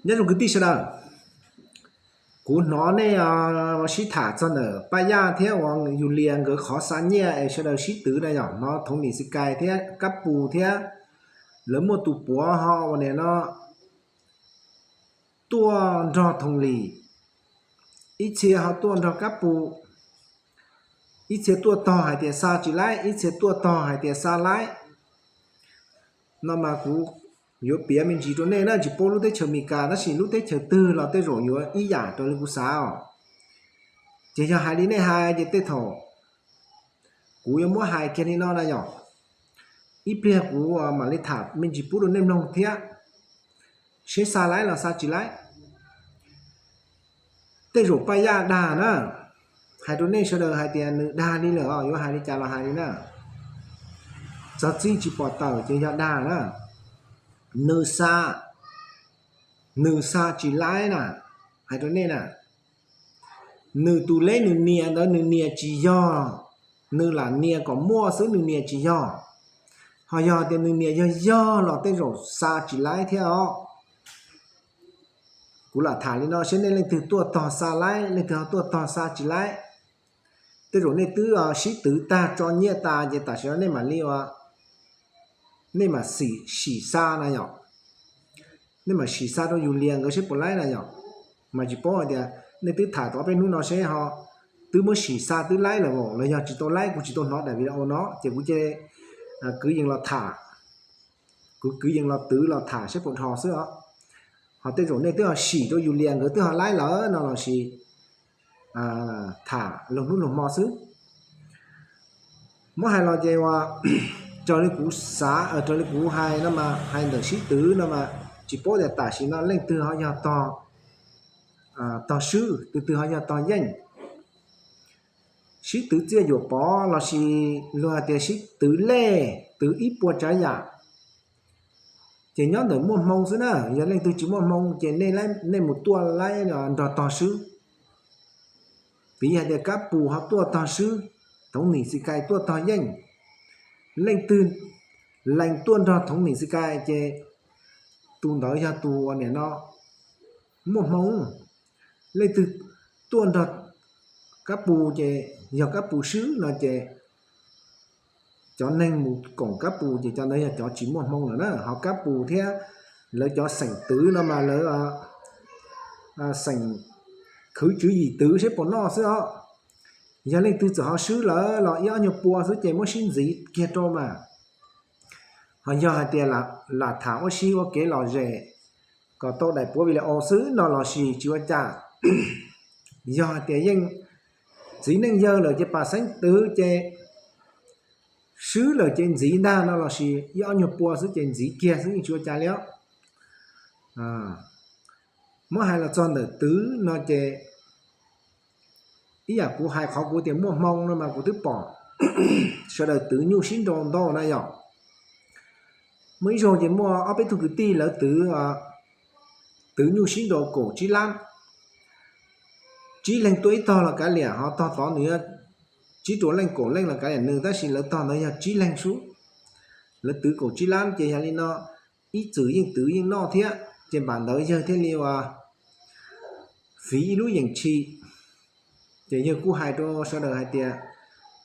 Nyob zoo kwv tij sawv daws, kuv hnov nej sib tham txog ntawm Paj Yaj thiab uas Yus Lias nkawd qhov xa nyiaj es sawv daws sib twv na yom, hnov Thoov Nim Xis Kais thiab Kab Pus thiab lawv muaj tus puav ho uas nim no tuaj nrog Thoov Lim, ib txhia ho tuaj nrog Kab Pus, ib txhia tuaj tog hais tias xa tsis laib, ib txhia tuaj tog hais tias xa laib. No mas kuv yuav piav me ntsis rau nej na, tsis paub lub teb chaws Amelikas tab sis lub teb chaws twg los tej zaum yuav ib yam raws li kuv xav os. Ces yog hais li nej hais ces tej thaum kuv yuav muab hais kiag li no na yom. Ib pliag kuv mam li tham me ntsis pub rau nej mloog thiab, seb xa laib los xa tsis laib. Tej zaum Paj Yaj dag na, hais rau nej sawv daws hais tias nws dag li lawm os, yuav hais li cas los hais li na. Txog txij tsis pom tawm ces yog dag na. Nws xa, nws xa tsis laib na, hais rau nej na. Nws tus leb nws nias ntawd nws nias tsis yog, nws lam nias kom muaj xwb nws nias tsis yog. Ho yog tias nws nias yog yog los tej zaum xa tsis laib thiab os. Kuv lam tham li no seb nej leej twg tuaj tog xa laib, leej twg ho tuaj tog xa tsis laib. Tej zaum nej twb sib twv tag tso nyiaj tas ces tam sim no nej mam li ua, nej mam sim xa na yom. Nej mam sim xa rau Yus Lias nkawd seb puas laib na yom. Mas tsis paub hais tias nej twb tham tau ob peb hnub no seb ho twb muab sim xa twb laib lawm los yog tsis tau laib, kuv tsis tau hnov daim video no ces kuv cia kwv yees los tham, kuv kwv yees los twv los tham seb puas dhos xwb os. Ho tej zaum nej twb ho sim rau Yus Lias nkawd twb ho laib lawm no los sis tham luag hnub luag hmo xwb. Muab hais los ces ua raws li kuv xav, raws li kuv hais no mas hais ntawm sib twv no mas tsis paub tias tam sim no leej twg ho yog tog, tog swb, tus twg ho yog tog yeej. Sib twv txiaj yuam pov los sis luag hais tias sib twv lej, twv ib puas tsav yam. Ces nyob ntawm muaj hmoo xwb na, yog leej twg tsis muaj hmoo ces nej, nej mus tuaj laib nrog tog swb. Piv hais tias Kab Pus ho tuaj tog swb, Thoov Nim Xis Kais tuaj tog yeej. Leej twg lees tuaj nrog Thoov Nim Xis Kais ces tus ntawd yog tus uas nim no muaj hmoo. Leej twg tuaj nrog Kab Pus ces yog Kab Pus swb no ces cov neeg mus koom Kab Pus ces cov ntawd yog cov tsis muaj hmoo lawm na. Ho Kab Pus thiab lawv cov xeem twv no mas lawv xeem khwv tswv yim twv seb puas noj xwb os. Yog leej twg txawm ho swb lawm los ib ob nyuag pua xwb ces muab sib ntxiv kiag rau mas. Ho yog hais tias lam tham ua si ua kev lom zem kom tau daim puav video xwb no los sis tsis ua cas. Yog hais tias yeej txiv neej yawg lawm ces pas xeeb twv ces swb lawm ces ntxiv ntag no los sis ib ob nyuag pua xwb ces ntxiv kiag xwb yeej tsis ua cas li os. Muab hais los txog ntawm twv no ces ib yam kuv hais qhov kuv tias muaj hmoo no mas kuv twb pom sawv daws twv nyuj sib nraus ntau na yom. Muaj ib zaug ces muaj ob peb tug kwv tij lawv twv, twv nyuj sib nraus kaum tsib lab. Tsib leeg tuaj ib tog los kav liam, ho tog tod nws yuav tsib rau leej kaum leej los kav liam nws, tab sis lawv tog ntawd yog tsib leeg sub. Lawv twv kaum tsib lab ces yog li no, ib txwm yeej twv yeej noj thiab ces npam ntawd yawg thiaj li ua fiv ib lub yeem tshis. Ces yawg kuj hais rau sawv daws hais tias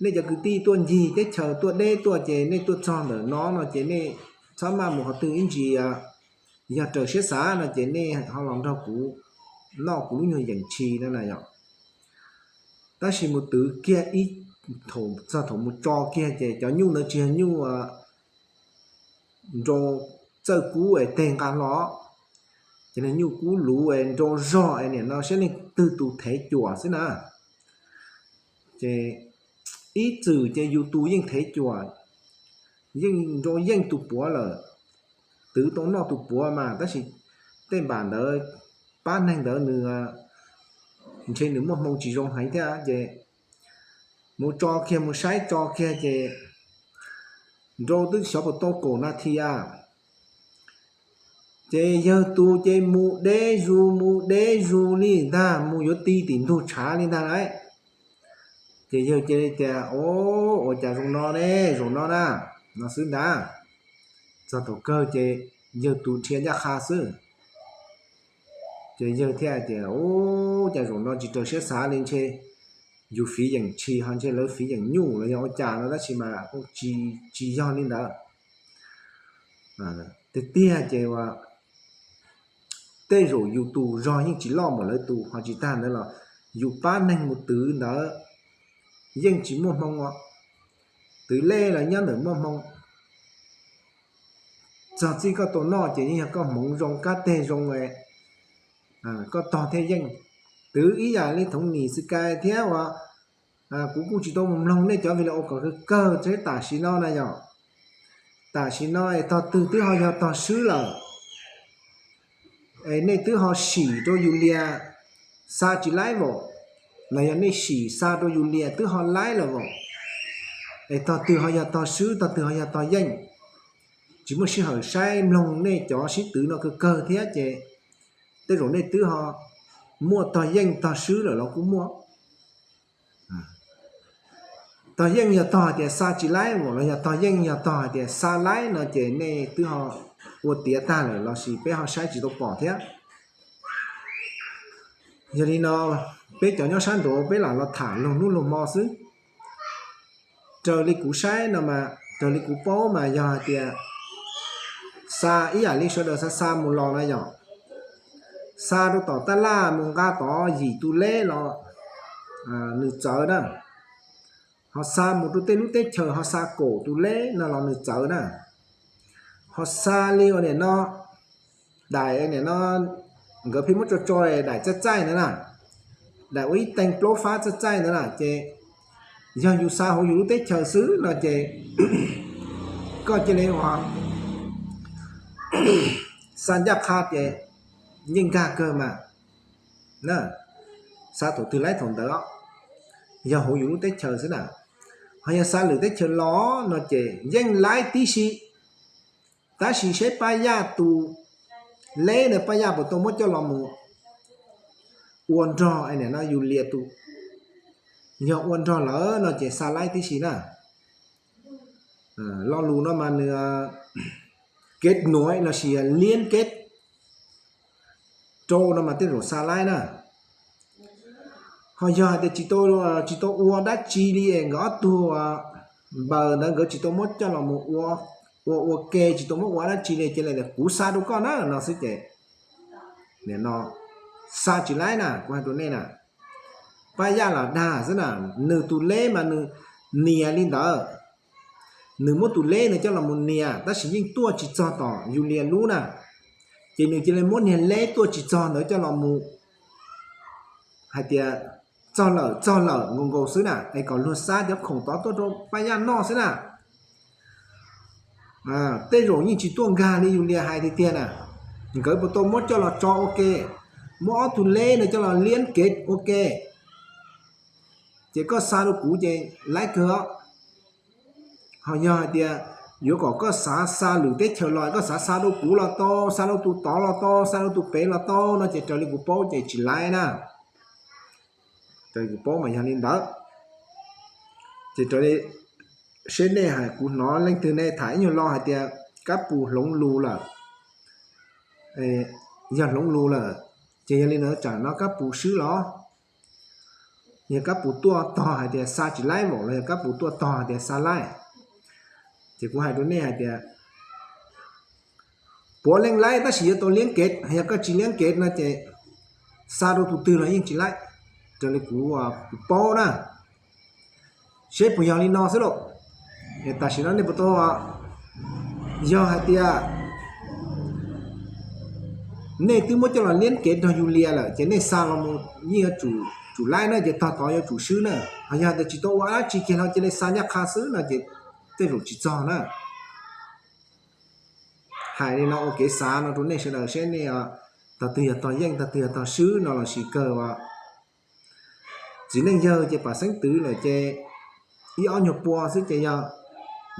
nej cov kwv tij tuaj ncig teb chaws tuaj deb tuaj ces nej tuaj txog ntawm no no ces nej txhob maj mus qhov twg ib ntsis, yog raws siab xav no ces nej ho los nrog kuv noj kuv lub nyuag yeem tshis no na yom. Tab sis mus twv kiag ib, thaum txog thaum mus tso kiag ces cov nyuj ntawd tsis yog nyuj nrau txawj kub es teg nqa hlo, ces nyuj kub luv es nrau zog es nim no saib leej twg tus thev cuam xwb na. Ces ib txwm ces yus tus yeej thev cuam, yeej nrau yeej tus puav lawm, twv tau noj tus puav mas tab sis tej npam ntawd pab neeg ntawd nws ntshe nws muaj hmoo tsis zoo heev thiab ces mus tso kiag mus saib tso kiag ces nrau twb xyov puas tau kaum nas this a. Ces yawg tus ces mus deb zus mus deb zus li ntag, mus yuav ti tim ntug tshav li ntag lauj. Ces yawg cia li tias, o, ua cas zoo no ne, zaum no na, no xwb ntag. Txog thaum kawg ces yawg tus dhia ncaj qha xwb. Ces yawg thiaj tias, Ub, cas zaum no tsis raws siab xav li, ntshe yus fiv yeem tshis ho ntshe lawv fiv yeem nyuj los yog ua cas no, tab sis mas tsis, tsis yog li ntawd. Tiag tiag ces ua tej zaum yus tus zog yeej tsis loj npaum lawv tus, ho tsis tag ntawd los yus pab neeg mus twv ntawd yeej tsis muaj hmoo os. Twv lej los nyob ntawm muaj hmoo. Txog txij koj tau noj ces yeej yog koj hmoov zoo kab teg zoo, koj tog thiaj yeej. Twv ib yam li thoov nis xwb kais thiab ua. Kuv kuj tsis tau mus mloog nej cov video kom kawg kawg, teb tam sim no na yom, tam sim no es tog twg twb ho yog tog swb lawm, es nej twb ho sim rau yus lias xa tsis laib vom, los yog nej sim xa rau yus lias twb ho laib lawm vom, es tog twg ho yog tog swb, tog twg ho yog tog yeej, tsis muaj sij hawm saib mloog nej cov sib twv no kawg kawg thiab ces tej zaum nej twb ho muaj tog yeej tog swb lawm los kuj muaj. Tog yeej yog tog hais tias xa tsis laib vom, los yog tog yeej yog tog hais tias xa laib no ces nej twb ho ua tiav tag lawm lossis peb ho saib tsis tau pom thiab. Yog li no, peb cov nyob sab nraud peb lam los tham luag hnub luag hmo xwb. Raws li kuv saib no mas, raws li kuv paub mas yog hais tias xa ib yam li sawv daws xa xa mus los na yom, xa rau tom taj laj mus nqa tod yim tus leb los nws txawv na, ho xa mus rau tej lub teb chaws ho xa kaum tus leb no los nws txawv na, ho xa li ua nim no, daim nim no nkawd pheej muab tso tso daim txaij txaij ntawd na, daim ua ib teeg plaub fab txaij txaij ntawd na ces yog yus xa hauv yus lub teb chaws xwb no ces koj cia li ua xa ncaj qha ces yeej nkag kawg mas. Xa thaum twg laib thaum ntawd, yog hauv yus lub teb chaws xwb na. Ho yog xa lwm teb chaws los no ces yeej laib tib si, tab sis seb Paj Yaj tus leb ntawd Paj Yaj puas tau muab coj los mus ua nrog nim no yus lias tus. Yog ua nrog lawm no ces xa laib tib si na. Lo lus no mas nws kev nuav lossis liab kev rau no mas tej zaum xa laib na. Ho yog hais tias tsis tau ua dab tsi li es nkawd ob tug npaws ntawd nkawd tsis tau muab coj los mus ua ua ke, tsis tau muab ua dab tsi li, cia li tias kuv xa rau koj na no xwb ces nim no xa tsis laib na, kuv hais rau nej na. Paj Yaj los dag xwb na, nws tus leb mas nws nias li ntawd. Nws muab tus leb ntawd coj los mus nias tab sis yeej tuaj tsis txog tom yus lias lub na, ces nws cia li muab niag leb tuaj tsis txog ntawd coj los mus hais tias txog lawm txog lawm nkaus nkaus xwb na, es kom luag xa cov khoom tod tuaj rau Paj Yaj noj xwb na. Tej zaum yeej tsis tuaj nkag li yus lias hais tiag tiag na. Nkawd puas tau muab coj los tso ua ke, muab ob tug leb ntawd coj los liab kev ua ke, ces koj xa rau kuv ces laib kawg os. Ho yog hais tias yuav kom koj xav xa lwm teb chaws los koj xav xa rau kuv los tau, xa rau tus tod los tau, xa rau tus pem los tau no ces raws li kuv paub ces tsis laib na. Raws li kuv paub mas yog li ntawd. Ces raws li seb nej hais, kuv hnov leej twg nej tham ib nyuag lo hais tias kab pus hloov lus lawm. Yog hloov lus lawm ces yog li ntawd tsam no kab pus swb los? Yog kab pus tuaj tog hais tias xa tsis laib npaum los yog kab pus tuaj tog hais tias xa laib? Ces kuv hais rau nej hais tias puav leej laib tab sis yuav tau liab kev, yog koj tsis liab kev no ces xa rau tus twg los yeej tsis laib, raws li kuv, kuv paub na. Seb puas yog li no xwb lauj. Tam sim no nej puas tau, yog hais tias nej twb muab coj los liab kev nrog yus lias lawm ces nej xa los mus yeej yuav tsum laib na, ces tog tod yuav tsum swb na. Ho yog hais tias tsis tau ua dab tsi kiag no cia li xa ncaj qha xwb no ces tej zaum tsis txog na. Hais li no ua kev xav no rau nej sawv daws seb nej, tog twg yog tog yeej tog twg yog tog swb no los sis kawg as. Txiv neej yawg ces pam xeeb twv lawm ces ib ob nyuag pua xwb ces yog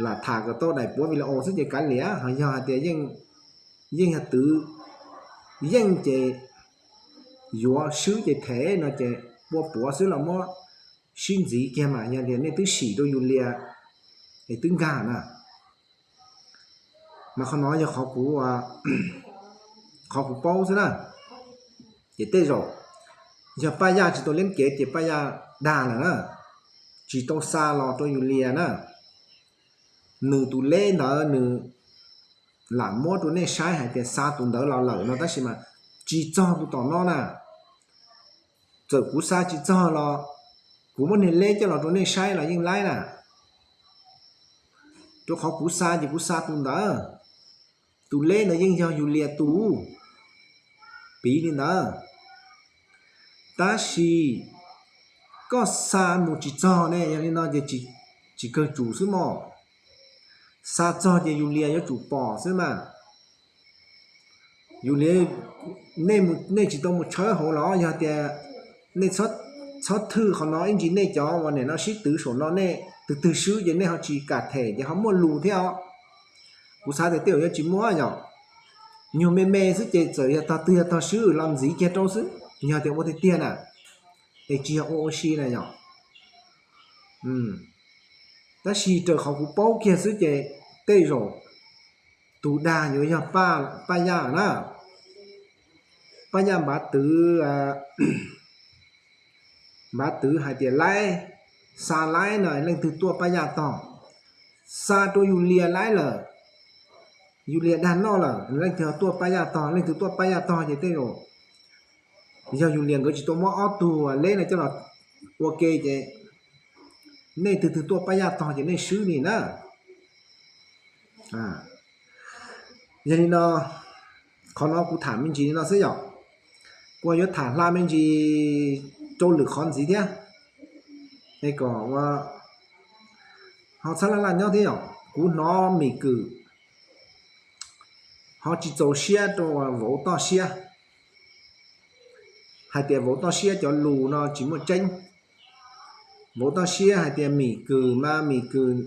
lam tham kom tau daim puav video xwb ces kav liam. Ho yog hais tias yeej yog twv yeej ces yuav swb ces them no ces pua puav xwb los muab sib ntxiv kiag mas yog tias nej twb sim rau yus lias es twb nkag na. Mas qhov no yog qhov kuv, qhov kuv paub xwb na. Ces tej zaum yog Paj Yaj tsis tau liab kev ces Paj Yaj dag lawm na, tsis tau xa los rau Yus Lias na. Nws tus leb ntawd nws lam muab rau nej saib hais tias xa tus ntawd los lawm no, tab sis mas tsis txog tus tom no na. Txawm kuv xa tsis txog los kuv muab niag leb coj los rau nej saib los yeej laib na. Rau qhov kuv xa ces kuv xa tus ntawd, tus leb ntawd yeej yog Yus Lias tus, piv li ntawd. Tab sis koj xa mus tsis txog ne, yog li no ces tsis kawg tsum xwb mog. Xa txog ces Yus Lias yuav tsum pom xwb mas. Yus Lias, nej tsis tau mus tshawb hauv los yog tias nej txhob thwj qhov no ib ntsis, nej cov uas nim no sib twv saum no nej tus twg swb ces nej ho tsis kam them ces ho muaj lus thiab os. Kuv xav tias tej zaum yuav tsis muaj yom. Nyuag me me xwb ces txawm yog tog twg yog tog swb los ntxiv kiag rau xwb, yog tias ua tiag tiag na, es tsis yog ua ua si na yom. Tab sis raws qhov kuv paub kiag xwb ces tej zaum tus dag yuav yog Paj Yaj na. Paj Yaj npav twv, npav twv hais tias laib, xa laib no leej twg tuaj Paj Yaj tog, xa rau Yus Lias laib lawm, Yus Lias dag noj lawm leej twg tuaj Paj Yaj tog, leej twg tuaj Paj Yaj tog ces tej zaum yog Yus Lias nkawd tsis tau muab ob tug leb no coj los ua ke ces nej twg twg tuaj Paj Yaj tog ces nej swb li na. Yog li no, qhov no kuv tham me ntsis li no xwb yom. Kuv yuav tham hla me ntsis rau lwm qhov ntxiv thiab, es kom ua ho txhab laj laj nyob thiab yom. Kuv hnov Mim Kwm ho tsis txaus siab rau vauv toj siab hais tias vauv toj siab cov lus no tsis muaj tseeb. Vauv toj siab hais tias Mim Kwm mas Mim Kwm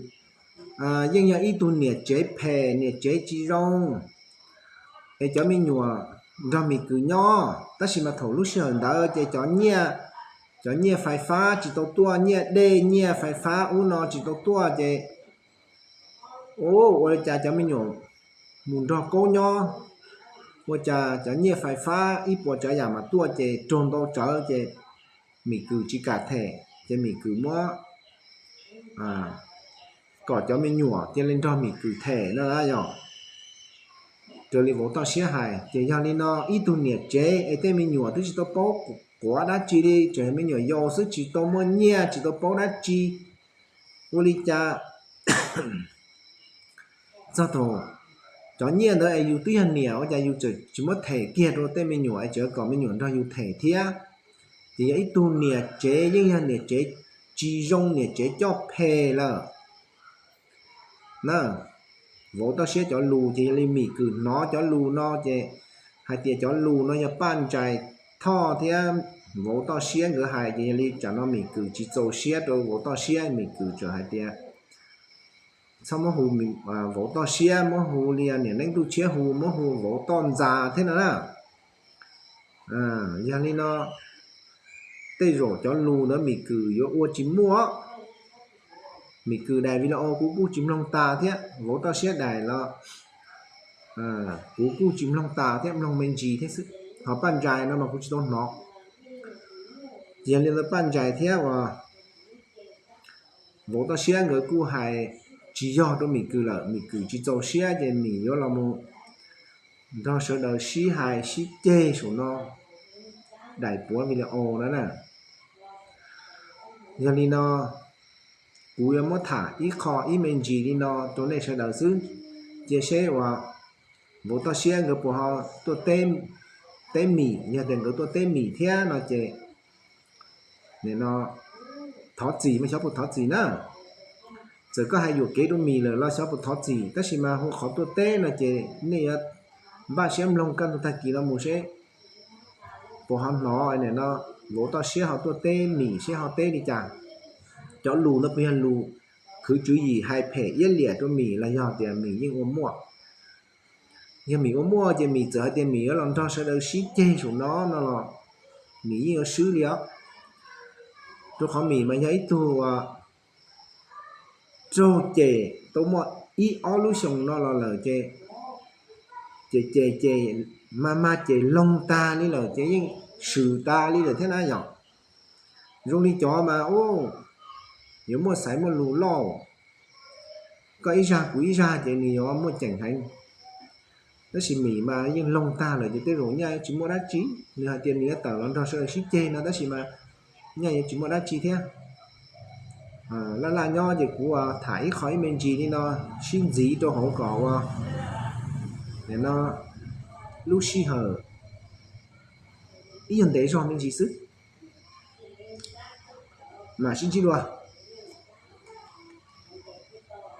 yeej yog ib tug niam tsev phem niam tsev tsis zoo, es cov me nyuam nrog Mim Kwm nyob, tab sis mas thaum lub sij hawm ntawd ces cov nyiaj, cov nyiaj fais fab tsis tau tuaj, nyiaj dej nyiaj fais fab ub no tsis tau tuaj ces ua li cas cov me nyuam mus nrog Kaub nyob, ua cas cov nyiaj fais fab ib puas tsav yam mas tuaj ces raug ntau tsawv ces Mim Kwm tsis kam them ces Mim Kwm muab kom cov me nyuam cia li nrog Mim Kwm them no yom. Raws li vauv toj siab hais ces yog li no, ib tug niam tsev es tej me nyuam twb tsis tau paub quav dab tsi li, tseem me nyuam yaus xwb tsis tau muaj nyiaj tsis tau paub dab tsi, ua li cas txog thaum cov nyiaj ntawd es yus twb yog niam ua cas yus tseem tsis muab them kiag rau tej me nyuam es tseem kom me nyuam nrog yus them thiab. Ces yog ib tug niam tsev yeej yog niam tsev tsis zoo niam tsev coj phem lawm na. Vauv toj siab cov lus ces yog li Mim Kwm hnov cov lus no ces hais tias cov lus no yog Paj Ntsais Thoj thiab vauv toj siab nkawd hais ces yog li tsam no Mim Kwm tsis txaus siab rau vauv toj siab, Mim Kwm txawm hais tias txhob muab hu vauv toj siab, muab hu li niam neeb ntuj tshiab hu, muab hu vauv toj ntxas thiab no na. Yog li no tej zaum cov lus ntawd Mim Kwm yuav ua tsis muaj. Mim Kwm daim video kuv kuj tsis mloog tas thiab, vauv toj siab daim los kuv kuj tsis mloog tas thiab, mloog me ntsis thiab xwb. Ho Paj Ntsais no mas kuv tsis tau hnov. Ces yog li ntawd Paj Ntsais thiab uas vauv toj siab nkawd kuj hais tsis yog rau Mim Kwm lawm, Mim Kwm tsis txaus siab ces Mim yuav los mus nrog sawv daws sib hais sib ceg saum no daim puav video no na. Yog li no kuv yuav muab tham ib qho ib me ntsis li no rau nej sawv daws xwb, cia seb uas vauv toj siab nkawd puas ho tuaj teb Mim, yog tias nkawd tuaj teb Mim thiab no ces nim no thov txim mas xyov puas thov txim na. Txawm koj hais yuam kev rau Mim lawm los xyov puas thov txim, tab sis mas hu qhov tuaj teb no ces nej yuav npaj siab mloog kaj ntug tag kis no mus seb puas ho hnov nim no vauv toj siab ho tuaj teb Mim seb ho teb li cas. Cov lus no puas yog lus khwv tswv yim hais phem iab liam rau Mim los yog tias Mim yeej ua muaj? Yog Mim ua muaj ces Mim txawm hais tias Mim yuav los nrog sawv daws sib ceg saum no no los Mim yeej yuav swb li os. Rau qhov Mim mas yog ib tug raug cem tau muaj ib ob lub xyoo no los lawm ces, ces ces ces mas mas ces loog tag li lawm ces yeej swm tas li lawm thiab na yom. Zoo li cov mas u, yuav muaj xaiv muaj lus loj, koj ib zaj kuv ib zaj ces nws yuav muaj ceem heev. Tab sis Mim mas yeej loog tag lawm ces tej zaum nyaj yuav tsis muaj dab tsi. Nws hais tias nws yuav tawm los nrog sawv daws sib ceg no tab sis mas nyaj yuav tsis muaj dab tsi thiab. Laj laj nyob ces kuv tham ib qho ib me ntsis li no sib ntxiv rau hauv kom ua no lub sij hawm ib yog ntev zog me ntsis xwb. Mam sib ntsib dua.